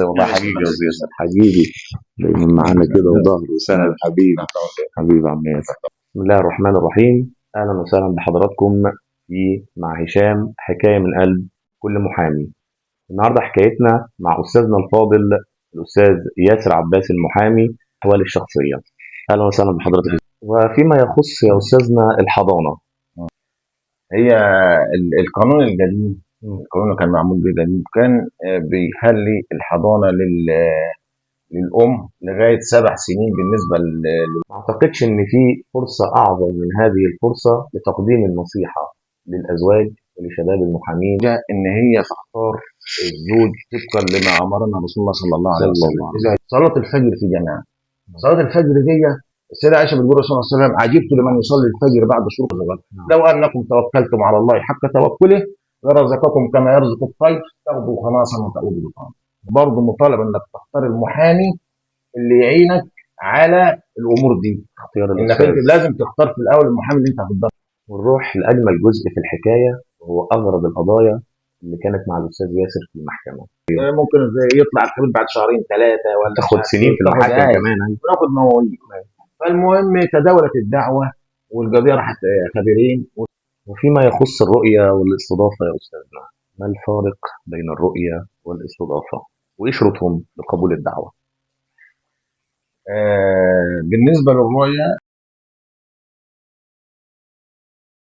والله حبيبي يا استاذ ياسر، حبيبي دايما معانا كده وظهر وسند. حبيبي حبيبي عم ياسر. بسم الله الرحمن الرحيم. اهلا وسهلا بحضراتكم في مع هشام حكاية من قلب كل محامي. النهارده حكايتنا مع استاذنا الفاضل الاستاذ ياسر عباس المحامي الاحوال الشخصية. اهلا وسهلا بحضرتك. وفيما يخص يا استاذنا الحضانة، هي القانون الجديد، القانون اللي كان معمول بيه جديد كان بيخلي الحضانة للام لغاية 7 سنين بالنسبة ما اعتقدش ان في فرصة اعظم من هذه الفرصة لتقديم النصيحة للازواج ولشباب المحامين ان هي تختار الزوج طبقا لما امرنا رسول الله صلى الله عليه صلى وسلم. الله عليه وسلم. اذا صلاة الفجر في جماعة، صلاة الفجر دي السيدة عائشة بتقول الرسول صلى الله عليه وسلم: عجبت لمن يصلي الفجر بعد شروق الغد، لو انكم توكلتم على الله حق توكله لرزقكم كما يرزق الطير تغدو خماصا وتعود بطانا. برضه مطالب انك تختار المحامي اللي يعينك على الامور دي، اختيار انك الاستاذ انت لازم تختار في الاول المحامي اللي انت هتختاره. ونروح لاجمل جزء في الحكاية، وهو اغرب القضايا اللي كانت مع الاستاذ ياسر في المحكمة. ممكن يطلع الخبير بعد شهرين ثلاثة ولا تاخد سنين في تاخد المحاكم آية. كمان. أيوة. وناخد مواعيد. فالمهم تداولت الدعوة والقضية راحت خبيرين. وفيما يخص الرؤية والاستضافه يا استاذنا، ما الفارق بين الرؤية والاستضافه وايه شروطهم لقبول الدعوة؟ بالنسبة للرؤية